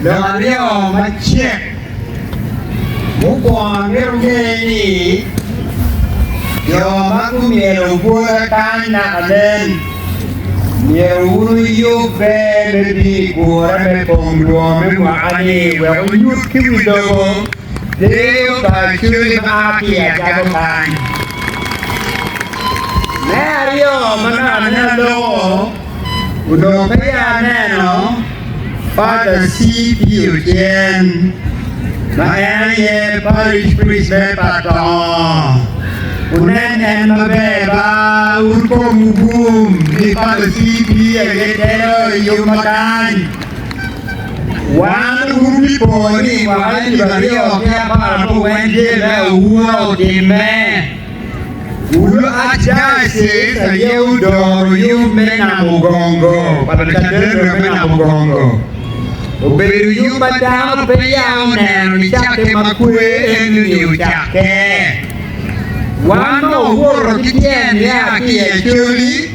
Lok aryo macek. Mukwongo amito nge ni jo ma gumyelo bwota kany naka nen myero wun wuyubbe me bino i gure me pong lwongo me mwaka-ni wek wunyut ki wi lobo deyo pa Acholi ma a ki i Ajabo kany. Me aryo ma naka nen aloko, Onongo peya aneno Father CP Ocen, ma en aye Parish Priest me Patongo. Wunen en maber ba, wun komwu gum ni Father CP aye telo i yub ma kany. Wan wun bipo ni i mwaka alip 2019 jami me awura otimme. Wulu Archdiocese aye odoro yub me Namugongo pa Lucaden rok me Namugongo. Obedo yub ma dano pe ya oneno nicakke ma kwe eni-ni ocakke. Wan ma wawoto ki tyen nia ki i Acholi,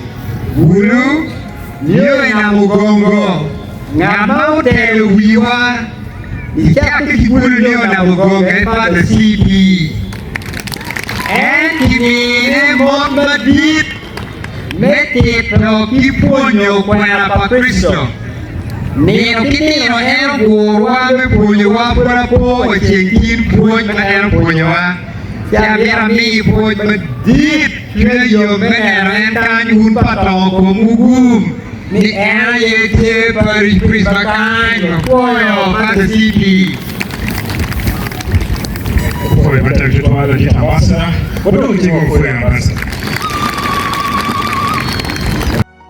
Wulu, nio i Namugongo, ngat ma otelo wiwa nicakke ki Gulu nio Namugongo en Father CP. En kimine mot madit me tito ki pwonyo kwena pa Kricito. Nino ki nino en ogurwa me pwonyowa pud apo wa ceng tin pwony ma en opwonyowa. Ci amito amiyi pwoc madit cwinya yom me neno en kany wun pa tongo komwu gum ni en aye tye parish priest ma kany wapwoyo Pastor CP. Apwoyo matek tutwal ladit ambassador. Wadong cing wapwoyo ambassador.